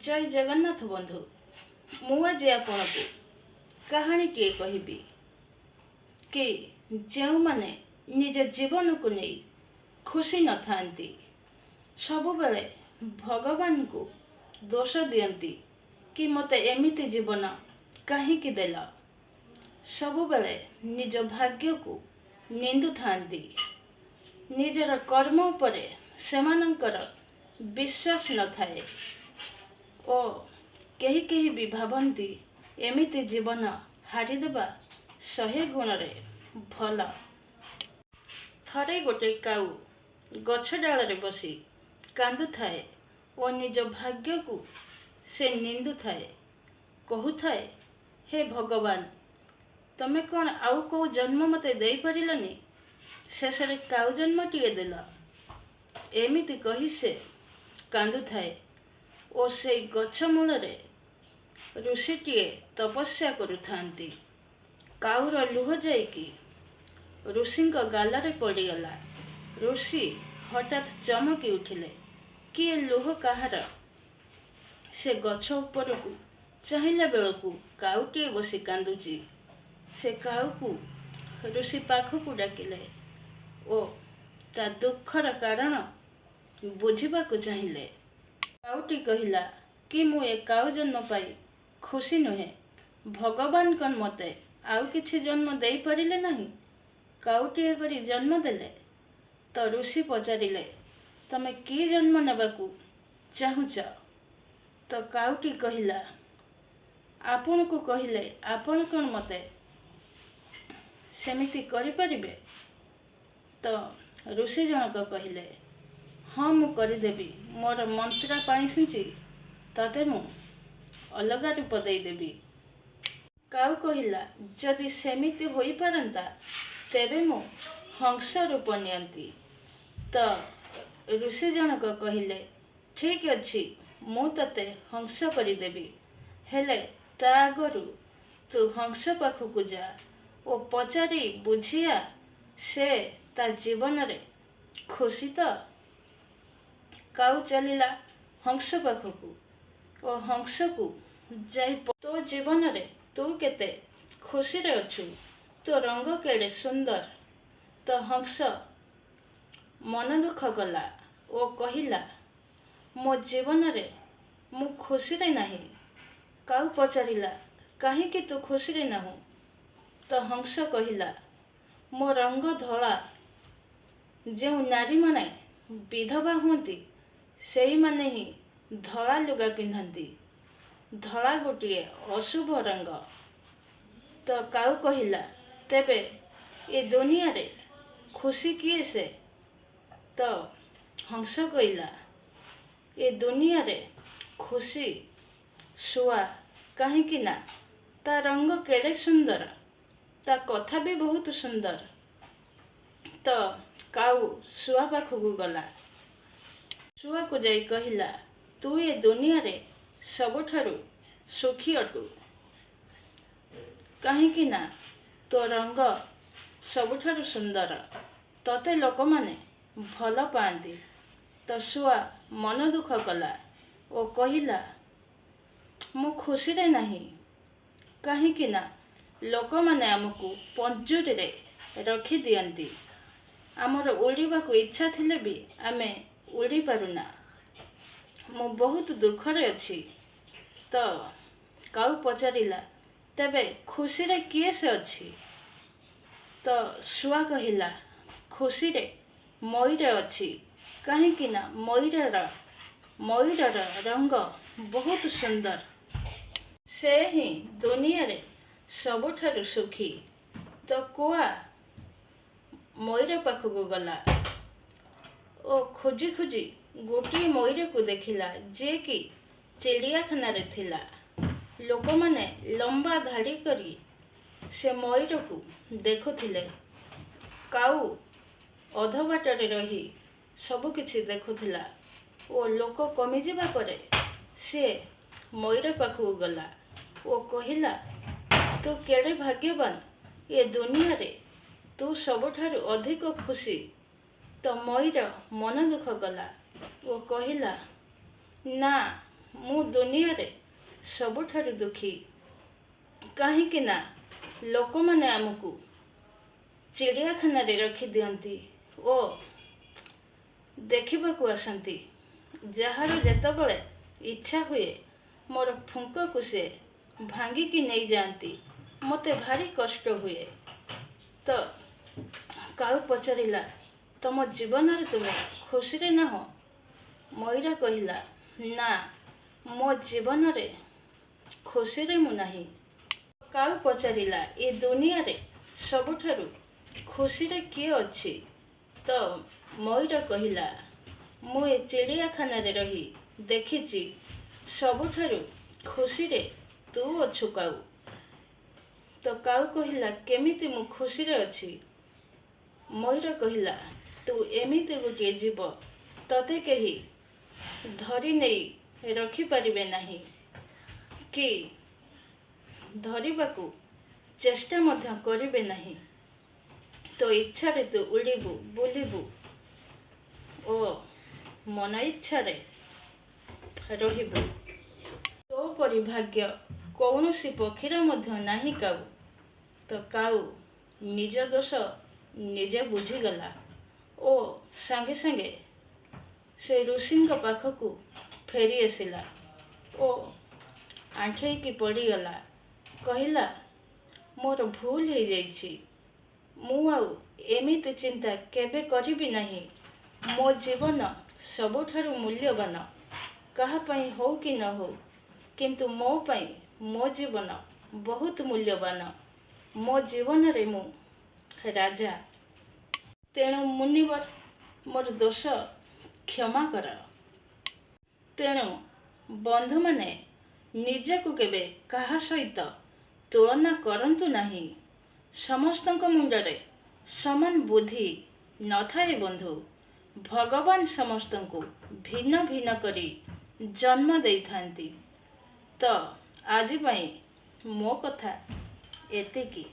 ଜୟ ଜଗନ୍ନାଥ ବନ୍ଧୁ, ମୁଁ ଆଜି ଆପଣଙ୍କୁ କାହାଣୀଟିଏ କହିବି କି ଯେଉଁମାନେ ନିଜ ଜୀବନକୁ ନେଇ ଖୁସି ନଥାନ୍ତି, ସବୁବେଳେ ଭଗବାନଙ୍କୁ ଦୋଷ ଦିଅନ୍ତି କି ମୋତେ ଏମିତି ଜୀବନ କାହିଁକି ଦେଲ, ସବୁବେଳେ ନିଜ ଭାଗ୍ୟକୁ ନିନ୍ଦୁଥାନ୍ତି, ନିଜର କର୍ମ ଉପରେ ସେମାନଙ୍କର ବିଶ୍ୱାସ ନଥାଏ ଓ କେହି କେହି ବି ଭାବନ୍ତି ଏମିତି ଜୀବନ ହାରିଦେବା 100 ଗୁଣରେ ଭଲ। ଥରେ ଗୋଟେ କାଉ ଗଛ ଡାଳରେ ବସି କାନ୍ଦୁଥାଏ ଓ ନିଜ ଭାଗ୍ୟକୁ ସେ ନିନ୍ଦୁଥାଏ, କହୁଥାଏ, ହେ ଭଗବାନ, ତମେ କ'ଣ ଆଉ କେଉଁ ଜନ୍ମ ମୋତେ ଦେଇପାରିଲନି, ଶେଷରେ କାଉ ଜନ୍ମଟିଏ ଦେଲ। ଏମିତି କହି ସେ କାନ୍ଦୁଥାଏ ଓ ସେଇ ଗଛ ମୂଳରେ ଋଷିଟିଏ ତପସ୍ୟା କରୁଥାନ୍ତି। କାଉର ଲୁହ ଯାଇକି ଋଷିଙ୍କ ଗାଲରେ ପଡ଼ିଗଲା। ଋଷି ହଠାତ୍ ଚମକି ଉଠିଲେ, କିଏ ଲୁହ କାହାର? ସେ ଗଛ ଉପରକୁ ଚାହିଁଲା ବେଳକୁ କାଉଟିଏ ବସି କାନ୍ଦୁଛି। ସେ କାଉକୁ ଋଷି ପାଖକୁ ଡାକିଲେ ଓ ତା ଦୁଃଖର କାରଣ ବୁଝିବାକୁ ଚାହିଁଲେ। କାଉଟି କହିଲା କି ମୁଁ ଏ କାଉ ଜନ୍ମ ପାଇ ଖୁସି ନୁହେଁ, ଭଗବାନ କ'ଣ ମୋତେ ଆଉ କିଛି ଜନ୍ମ ଦେଇପାରିଲେ ନାହିଁ, କାଉଟିଏ କରି ଜନ୍ମ ଦେଲେ? ତ ଋଷି ପଚାରିଲେ, ତମେ କି ଜନ୍ମ ନେବାକୁ ଚାହୁଁଛ? ତ କାଉଟି କହିଲା, ଆପଣଙ୍କୁ କହିଲେ ଆପଣ କ'ଣ ମୋତେ ସେମିତି କରିପାରିବେ? ତ ଋଷି ଜଣକ କହିଲେ, ହଁ ମୁଁ କରିଦେବି, ମୋର ମନ୍ତ୍ରା ପାଣି ଛିଞ୍ଚି ତତେ ମୁଁ ଅଲଗା ରୂପ ଦେଇଦେବି। କାଉ କହିଲା, ଯଦି ସେମିତି ହୋଇପାରନ୍ତା ତେବେ ମୁଁ ହଂସ ରୂପ ନିଅନ୍ତି। ତ ଋଷି ଜଣକ କହିଲେ, ଠିକ୍ ଅଛି, ମୁଁ ତତେ ହଂସ କରିଦେବି, ହେଲେ ତା ଆଗରୁ ତୁ ହଂସ ପାଖକୁ ଯା ଓ ପଚାରି ବୁଝିଆ ସେ ତା ଜୀବନରେ ଖୁସି ତ। କାଉ ଚାଲିଲା ହଂସ ପାଖକୁ ଓ ହଂସକୁ ଯାଇ, ତୋ ଜୀବନରେ ତୁ କେତେ ଖୁସିରେ ଅଛୁ, ତୋ ରଙ୍ଗ କେଡ଼େ ସୁନ୍ଦର। ତ ହଂସ ମନ ଦୁଃଖ କଲା ଓ କହିଲା, ମୋ ଜୀବନରେ ମୁଁ ଖୁସିରେ ନାହିଁ। କାଉ ପଚାରିଲା, କାହିଁକି ତୁ ଖୁସିରେ ନାହୁଁ? ତ ହଂସ କହିଲା, ମୋ ରଙ୍ଗ ଧଳା, ଯେଉଁ ନାରୀମାନେ ବିଧବା ହୁଅନ୍ତି ସେଇମାନେ ହିଁ ଧଳା ଲୁଗା ପିନ୍ଧନ୍ତି, ଧଳା ଗୋଟିଏ ଅଶୁଭ ରଙ୍ଗ। ତ କାଉ କହିଲା, ତେବେ ଏ ଦୁନିଆରେ ଖୁସି କିଏ ସେ? ତ ହଂସ କହିଲା, ଏ ଦୁନିଆରେ ଖୁସି ଶୁଆ, କାହିଁକି ନା ତା ରଙ୍ଗ କେଡ଼େ ସୁନ୍ଦର, ତା କଥା ବି ବହୁତ ସୁନ୍ଦର। ତ କାଉ ଶୁଆ ପାଖକୁ ଗଲା, ଶୁଆକୁ ଯାଇ କହିଲା, ତୁ ଏ ଦୁନିଆରେ ସବୁଠାରୁ ସୁଖୀ ଅଟୁ, କାହିଁକି ନା ତୋ ରଙ୍ଗ ସବୁଠାରୁ ସୁନ୍ଦର, ତତେ ଲୋକମାନେ ଭଲ ପାଆନ୍ତି। ତ ଶୁଆ ମନ ଦୁଃଖ କଲା ଓ କହିଲା, ମୁଁ ଖୁସିରେ ନାହିଁ, କାହିଁକି ନା ଲୋକମାନେ ଆମକୁ ପଞ୍ଜୁରୀରେ ରଖିଦିଅନ୍ତି, ଆମର ଉଡ଼ିବାକୁ ଇଚ୍ଛା ଥିଲେ ବି ଆମେ ଉଡ଼ିପାରୁନା, ମୁଁ ବହୁତ ଦୁଃଖରେ ଅଛି। ତ କାଉ ପଚାରିଲା, ତେବେ ଖୁସିରେ କିଏ ସେ ଅଛି? ତ ଶୁଆ କହିଲା, ଖୁସିରେ ମୟୂର ଅଛି, କାହିଁକି ନା ମୟୂରର ରଙ୍ଗ ବହୁତ ସୁନ୍ଦର, ସେ ହିଁ ଦୁନିଆରେ ସବୁଠାରୁ ସୁଖୀ। ତ କୁଆ ମୟୂର ପାଖକୁ ଗଲା ଓ ଖୋଜି ଖୋଜି ଗୋଟିଏ ମୟୂରକୁ ଦେଖିଲା, ଯିଏକି ଚିଡ଼ିଆଖାନାରେ ଥିଲା। ଲୋକମାନେ ଲମ୍ବା ଧାଡ଼ି କରି ସେ ମୟୂରକୁ ଦେଖୁଥିଲେ। କାଉ ଅଧ ବାଟରେ ରହି ସବୁକିଛି ଦେଖୁଥିଲା ଓ ଲୋକ କମିଯିବା ପରେ ସିଏ ମୟୂର ପାଖକୁ ଗଲା ଓ କହିଲା, ତୁ କେଡ଼େ ଭାଗ୍ୟବାନ, ଏ ଦୁନିଆରେ ତୁ ସବୁଠାରୁ ଅଧିକ ଖୁସି। ତ ମୟୂର ମନ ଦୁଃଖ କଲା ଓ କହିଲା, ନା, ମୁଁ ଦୁନିଆ ଦୁନିଆରେ ସବୁଠାରୁ ଦୁଃଖୀ, କାହିଁକି ନା ଲୋକମାନେ ଆମକୁ ଚିଡ଼ିଆଖାନାରେ ରଖିଦିଅନ୍ତି ଓ ଦେଖିବାକୁ ଆସନ୍ତି। ଯାହାର ଯେତେବେଳେ ଇଚ୍ଛା ହୁଏ, ମୋର ଫୁଙ୍କକୁ ସେ ଭାଙ୍ଗିକି ନେଇଯାଆନ୍ତି। ମୋତେ ଭାରି କଷ୍ଟ ହୁଏ। ତ କାଉ ପଚାରିଲା, ତମ ଜୀବନରେ ତୁମେ ଖୁସିରେ ନାହଁ? ମୟୂର କହିଲା, ନା, ମୋ ଜୀବନରେ ଖୁସିରେ ମୁଁ ନାହିଁ। କାଉ ପଚାରିଲା, ଏ ଦୁନିଆରେ ସବୁଠାରୁ ଖୁସିରେ କିଏ ଅଛି? ତ ମୟୂର କହିଲା, ମୁଁ ଏ ଚିଡ଼ିଆଖାନାରେ ରହି ଦେଖିଛି, ସବୁଠାରୁ ଖୁସିରେ ତୁ ଅଛୁ କାଉ। ତ କାଉ କହିଲା, କେମିତି ମୁଁ ଖୁସିରେ ଅଛି? ମୟୂର କହିଲା, ତୁ ଏମିତି ଗୋଟିଏ ଜୀବ, ତତେ କେହି ଧରି ନେଇ ରଖିପାରିବେ ନାହିଁ କି ଧରିବାକୁ ଚେଷ୍ଟା ମଧ୍ୟ କରିବେ ନାହିଁ। ତୋ ଇଚ୍ଛାରେ ତୁ ଉଡ଼ିବୁ, ବୁଲିବୁ ଓ ମନ ଇଚ୍ଛାରେ ରହିବୁ। ତୋ ପରି ଭାଗ୍ୟ କୌଣସି ପକ୍ଷୀର ମଧ୍ୟ ନାହିଁ କାଉ। ତ କାଉ ନିଜ ଦୋଷ ନିଜେ ବୁଝିଗଲା ଓ ସାଙ୍ଗେ ସାଙ୍ଗେ ସେ ଋଷିଙ୍କ ପାଖକୁ ଫେରି ଆସିଲା ଓ ଆଣ୍ଠେଇକି ପଡ଼ିଗଲା। କହିଲା, ମୋର ଭୁଲ ହେଇଯାଇଛି, ମୁଁ ଆଉ ଏମିତି ଚିନ୍ତା କେବେ କରିବି ନାହିଁ। ମୋ ଜୀବନ ସବୁଠାରୁ ମୂଲ୍ୟବାନ, କାହା ପାଇଁ ହଉ କି ନ ହଉ, କିନ୍ତୁ ମୋ ପାଇଁ ମୋ ଜୀବନ ବହୁତ ମୂଲ୍ୟବାନ। ମୋ ଜୀବନରେ ମୁଁ ରାଜା। ତେଣୁ ମୁନିବର, ମୋର ଦୋଷ କ୍ଷମା କର। ତେଣୁ ବନ୍ଧୁମାନେ, ନିଜକୁ କେବେ କାହା ସହିତ ତୁଳନା କରନ୍ତୁ ନାହିଁ। ସମସ୍ତଙ୍କ ମୁଣ୍ଡରେ ସମାନ ବୁଦ୍ଧି ନଥାଏ ବନ୍ଧୁ। ଭଗବାନ ସମସ୍ତଙ୍କୁ ଭିନ୍ନ ଭିନ୍ନ କରି ଜନ୍ମ ଦେଇଥାନ୍ତି। ତ ଆଜି ପାଇଁ ମୋ କଥା ଏତିକି।